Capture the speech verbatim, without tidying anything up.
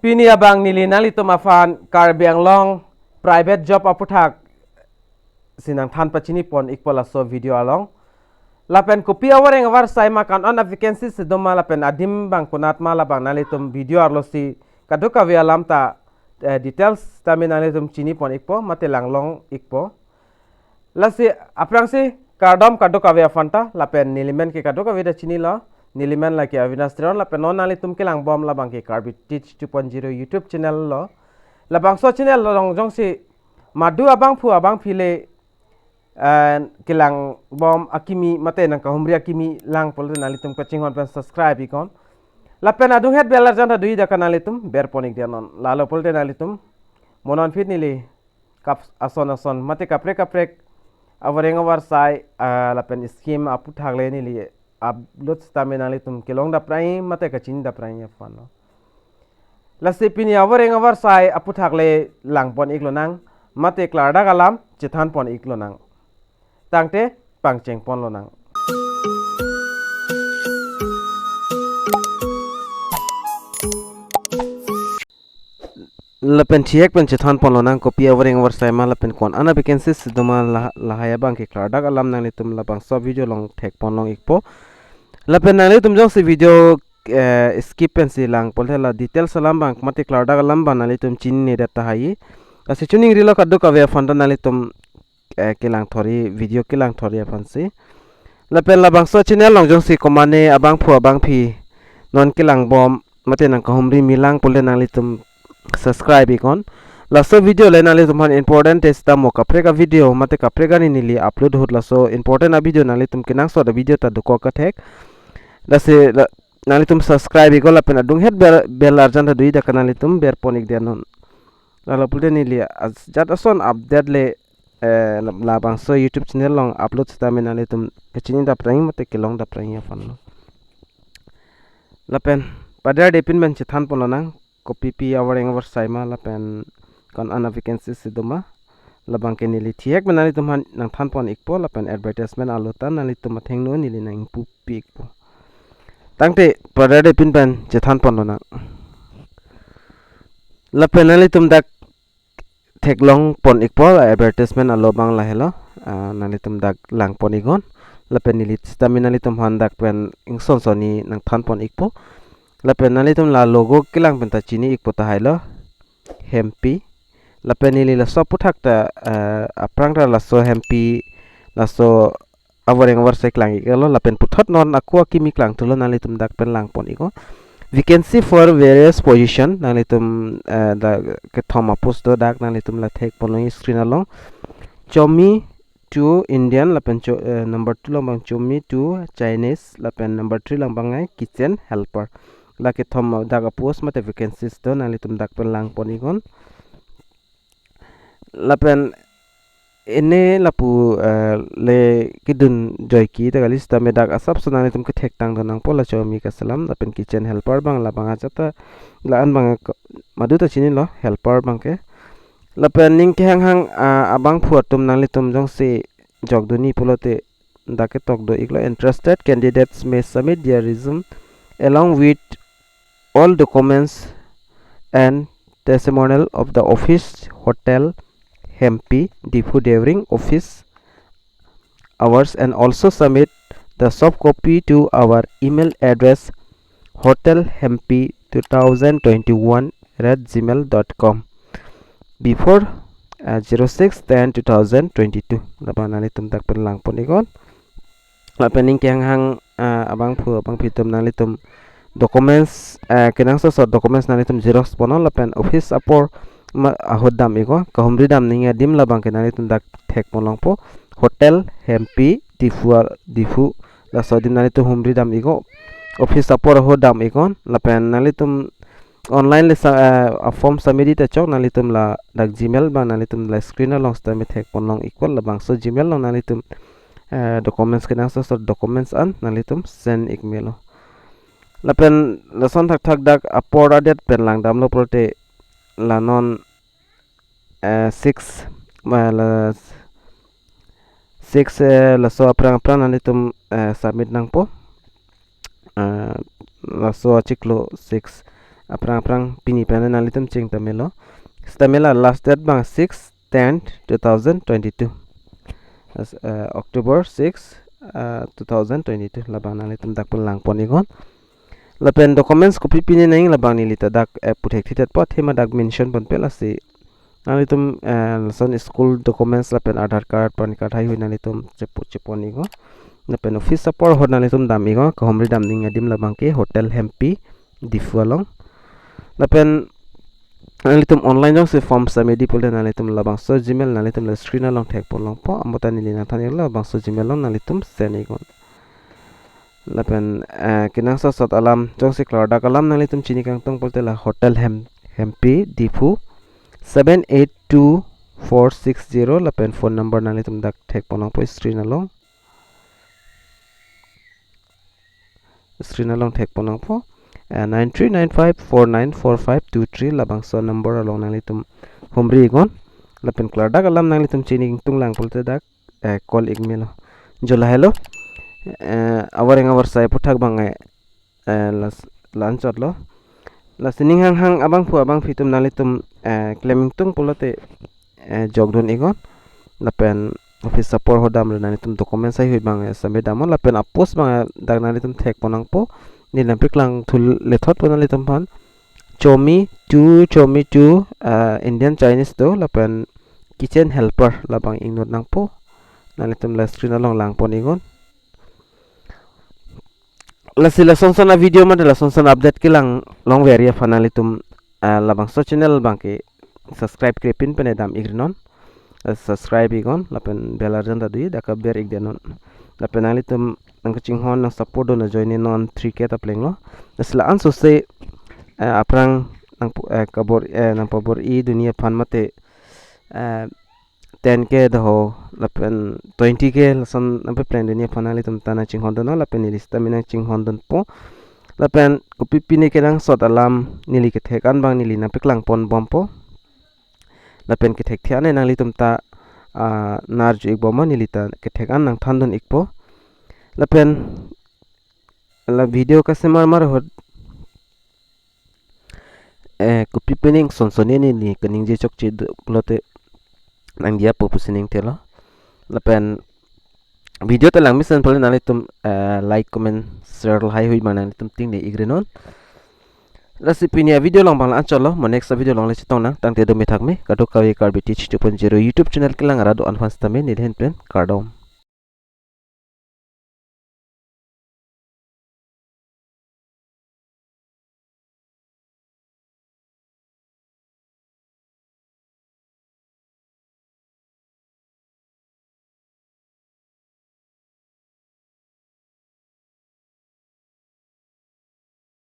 Pini abang neli nanglitum aphan Karbi Anglong private job aputhak si nangthan pachini pon ikpo laso video along. Lapen kopi avoreng avarsai ma, ko-an a-vacancy si doma lapen adim abang konat ma, labang nanglitum video arlo si kadokave alam ta, eh, details tame nanglitum chini pon ikpo mate langlong ikpo. Lasi aphrangsi kardom kadokave aphan ta, lapen neli men ke kadokave ta chinilo, neli men lake Avinash Teron, lapen non nanglitum kelang bom labang ke Karbi Teach two point zero YouTube channel lo. Labangso channel along jongsi madu abangphu abangphi le, eh, kelang bom akimi mate nangkahumri akimi lang pulote nanglitum kachinghon pen subscribe iknon. Lapen adunghet bell arjan ta do-ik dak, nanglitum ber pon ik dia non. Lalo pulote nanglitum mo non aphi neli kap ason ason mate kaprek kaprek avoreng avarsai, ah, lapen scheme aputhak le neli upload sitame nanglitum kelong daprai mate kachini daprai aphan lo. Lasi pini avoreng avarsai aputhak le lang pon ik lonang mate klardak alam chethan pon ik lonang. Tangte pangcheng pon lonang. Lapen thihek pen chethan pon lonang kopi avoreng avarsai ma lapen ko-an a-vacancy si doma, la-, lahai abang ke klardak alam nanglitum labangso video along thek pon long ikpo. Lapen nanglitum jongsi video, eh, skip pensi lang pulote la details alam abang mate klardak alam abang nanglitum chinine det tahai. Lasi chuning rilo kadokave aphan ta nanglitum, eh, kelang thori, video kelang thori aphansi. Lapen labangso channel along jongsi komane abangphu abangphi non kelang bom mate nangkahumri milang pulote nanglitum subscribe iknon. Laso video le nanglitum aphan important te sitame kaprek a-video mate kaprek arni neli upload ahut laso important a-video nanglitum kenangsot a-video ta dokok kathek. Lasi la, nanglitum subscribe iknon lapen adunghet bell, bell arjan ta do-ik dak, nanglitum ber pon ik dia non. Lalo pulote neli ajat ason update le, eh, la, labangso YouTube channel along upload sitame nanglitum kachini daprai mate kelong daprai aphan lo. Lapen padar de pin pen chethan pon lonang kopipi avoreng avarsai ma lapen ko-an a-vacancy si doma. Labang ke neli thihek pen nanglitum aphan nangthan pon ikpo lapen advertisement alo ta nanglitum athengno neli nang ingpupi ikpo. Tangte padar de pin pen chethan pon lonang. Lapen nanglitum dak theklong pon ikpo, advertisement alo abang lahelo, ah, nanglitum dak lang pon iknon. Lapen neli sitame nanglitum aphan dak pen ingson sonni nangthan pon ikpo. Lapen nanglitum la logo kelang pen ta chini ikpo tahai lo, Hempi. Lapen neli laso aputhak ta, eh, aphrang ta laso Hempi, laso avoreng avarsai klang iklo, lapen puthot non ako akimi klangthulo, nanglitum dak pen lang pon iknon. Vacancy for various position, nanglitum, eh, dak kethom a-post do dak, nanglitum la thek pon long screen along. Chomi two Indian, lapen cho-, eh, number two along abang Chomi two Chinese, lapen number three along abang ai kitchen helper. La kethom dak a-post mate vacancies do, nanglitum dak pen lang pon iknon. Lapen ene lapu, eh, le kedun joike ta kali sitame dak asapso nanglitum kethektang do nangpo, la Chomi kaselam lapen kitchen helper abang labang ajat ta la-an abang ko-, madu ta chinilo helper abang ke. Lapen ning kehanghang, ah, abangphu atum nanglitum jongsi jokdunji pulote dak ketok do iklo, interested candidates may submit their resume along with all documents and testimonial of the office, hotel, Hempi, Diphu during office hours, and also submit the soft copy to our email address, hotel hempi two thousand twenty-one at gmail dot com before, uh, zero six ten two thousand twenty-two. Labang nanglitum dak pen lang pon iknon. Lapen ning kehanghang, ah, abangphu abangphi atum nanglitum documents, eh, kenangsot sot documents nanglitum xerox ponnon lapen office apor ma ahut dam iknon, kahumri dam nangji adim labang ke nanglitum dak thek pon longpo, hotel Hempi Diphu ar-, Diphu, laso adim nanglitum humri dam iknon, office apor ahut dam iknon, lapen nanglitum online le sa, eh, a-form submit ta chok, nanglitum ladak Gmail abang nanglitum la screen along sitame thek pon long iknon, labangso Gmail along nanglitum, eh, documents kenangsot sot documents an nanglitum send ik melo. Lapen lason thakthak dak apor adet pen lang damlo pulote la non, eh, six, ma la six, eh, laso aphrang aphrang nanglitum, eh, submit nangpo. Eh, laso achiklo six Aphrang aphrang pini pen nanglitum cheng tamelo. Stamela last date abang six ten two thousand twenty-two. As, eh, October six, eh, two thousand twenty-two. Labang nanglitum dak pen langpon iknon. Lapen documents kopi pine nang labang neli ta dak, eh, puthek thithet po athema dak mention ponpe lasi. Nanglitum, eh, lason school documents lapen Aadhaar card, PAN card haihui nanglitum chepo-, chepon iknon. Lapen office apor ahut nanglitum dam iknon, kahumri dam ning adim labang ke Hotel Hempi, Diphu along. Lapen nanglitum online jongsi form submit di pulote nanglitum labangso Gmail nanglitum la screen along thekpon longpo, amo ta neli nangthan iklo, labangso Gmail along nanglitum send iknon. Lapen, eh, kenangsot sot alam, jongsi klardak alam nanglitum chini kangtung pulote la Hotel Hem-, Hempi, Diphu, seven eight two four six zero, lapen phone number nanglitum dak thekpon longpo screen along. Screen along thekpon longpo. Eh, nine three nine five four nine four five two three, labangso number along nanglitum humri iknon. Lapen klardak alam nanglitum chini kangtung lang pulote dak, eh, call ik melo. Jo lahelo. Eh, awareng awarsai aphuthak abang, eh, eh, las-, la-anchotlo. Lasi ning hanghang abangphu abangphi atum nanglitum, eh, klem ingtung pulote, eh, jokdun iknon. Lapen office apor ahut damlo, nanglitum documents haihui abang, eh, submit damnon. Lapen a-post abang, eh, dak nanglitum thekpon nangpo. Neli nangpaklang thulethot po nanglitum aphan. Chomi two, Chomi two, eh, Indian Chinese do, lapen kitchen helper labang ingnut nangpo. Nanglitum la screen along langpon iknon. Lasi lasonson a-video mate lasonson update kelang longver aphan nanglitum, ah, labangso channel abang ke subscribe krepin pen dam ikrinon. Ah, subscribe iknon, lapen bell arjan ta dui, dak aber ik denon. Lapen nanglitum nangkachinghon nang support dun ajoine non three K ta plenglo. Lasi la-anso se, eh, aphrang nang pu-, eh, kabor, eh, nangpabor-i dunji aphan mate, eh, ten K doho, lapen twenty K lason nangpapleng dunji aphan nanglitum ta nangchinghon dunnon, lapen neli sitame nangchinghon dunpo. Lapen kopi pine kenangsot alam neli kethek an abang neli nangpaklang pon bompo. Lapen kethek the an nanglitum ta, ah, nar ju ik bomnon, neli ta kethek an nangthan dun ikpo. Lapen la video kasemarmar ahut, eh, kopi pine ingson sonni neli kaningje chokche do pulote nangdiya po pusi ningthelo. Lapen video ta langmesen pulote nanglitum, eh, like, comment, share lahaihui abang nanglitum tingne ikrinon. Lasi pini a-video along abang la-anchotlo, mo next a-video along le chetong nang, tangte do me thak me, kadokave Karbi Teach two point zero YouTube channel kelang arat do-an aphan sitame neli ahin pen kardom.